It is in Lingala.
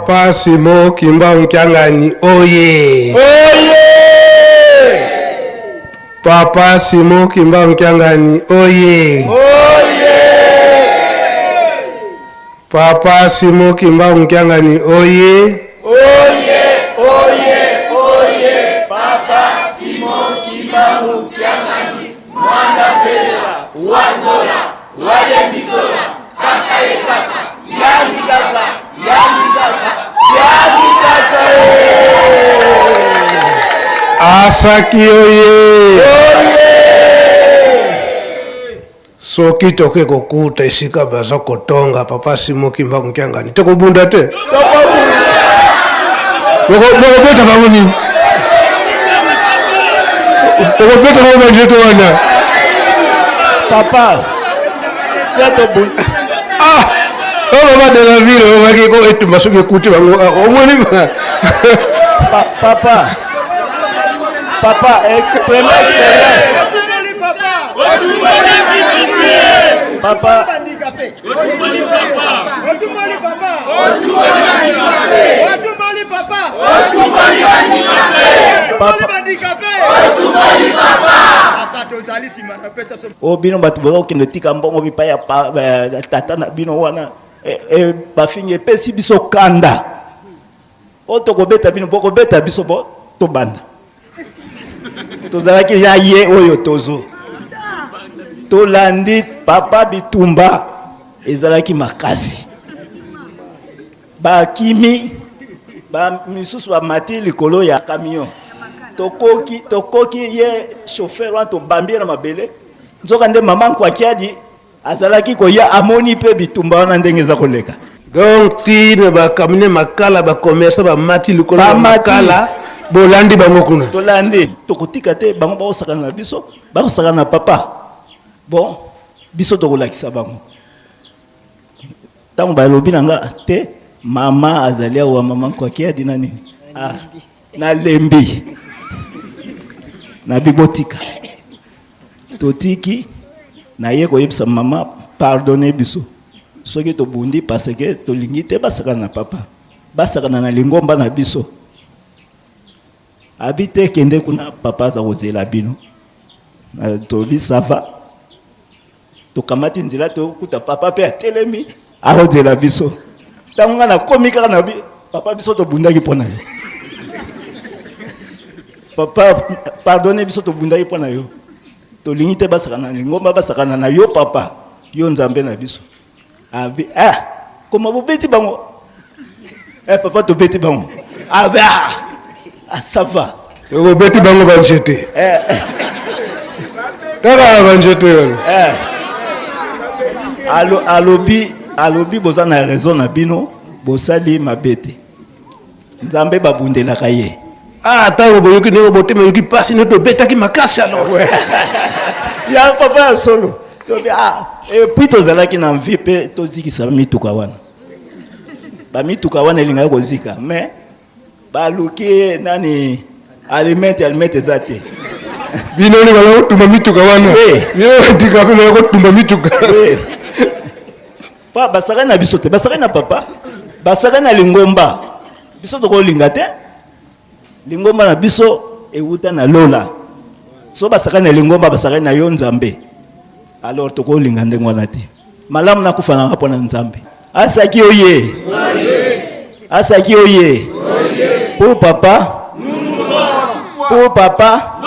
Papa Simon Kimbangu Kiangani oye! Oye! Papa Simon Kimbangu Kiangani oye! Oye! Papa Simon Kimbangu Kiangani oye! Oye! Oye! Oye! Papa Simon Kimbangu Kiangani Mwanda Velela Wazola Walembizola Kaka ye kaka Yandi kaka Yandi kaka Yandi kaka Asaki oye! Oye! Soki toke kokuta esika baza kotonga Papa Simon Kimbangu Kiangani, tokobunda te? Bokobeta bango nini? Bokobeta bango banzete wana? Papa, se tobunda. Ah! Oyo mama de la ville oyo baki ko etumba soki ekuti bango ah, omoni Pa, papa, papa, ex, première expérience. Papa, o bino bato boza kokende tika mbongo bipai ya tata na bino wana e, e, bafingi epesi biso kanda o tokobeta bino bokobeta biso bo tobanda tozalaki ya ye oyo tozo tolandi papa bitumba ezalaki makasi bakimi ba misusu bamati likolo ya camion tokoki tokoki ye chauffeur wana tobambi ye na mabele nzoka nde mama nkwakiadi Azalaki koya amoni pe bitumba wana ndenge eza koleka. Donc ti na ba camion makala ba commerçant ba mati likolo ya makala bolandi bango kuna. Tolandi tokotika te bango bakosakana na biso bakosakana na papa bon biso tokolakisa bango ntango balobi na nga te mama azali awa mama nkwakiadi na nini ah, nalembi nabi botika Totiki naye koyebisa mama pardonne biso soki tobundi parce que tolingi te basakana na papa basakana na lingomba na biso abi te kende kuna papa aza kozela bino tolobi ça va tokamati nzela tokuta papa mpe atelemi akozela biso ntango ngai nakomi kaka na papa biso tobundaki mpo na yo papa pardonne biso tobundaki mpo na yo tolingi te basakana na lingomba basakana na yo papa yo nzambe na biso abi ah koma bobeti bango eh papa tobeti bango abi ah, ah ça va obeti bango banzete eh. kaka banzete wana eh. Alo, alobi alobi boza na raison na bino bosali mabe te nzambe babundelaka ye ah ntango boyoki ndenge botema yoki mpasi nde tobetaki makasi alors ya papa ya solo tobi ah epuis tozalaki na envie mpe tozikisa mituka wana bamituka wana elingaki kozika mais baluki nani alimete alimete eza te bino nde baya kotumba mituka wana bino batika mpe baya kotumba mituka Pa basakani na biso te, basakani na papa, basakani na lingomba. Biso tokolinga te. Lingomba na biso ewuta na lola. So basakani na lingomba, basakani na yo Nzambe. Alors tokolinga ndenge wana te. Malamu nakufa nanga mpo na Nzambe. Asaki oye. Asaki oye. Pour papa. Pour papa.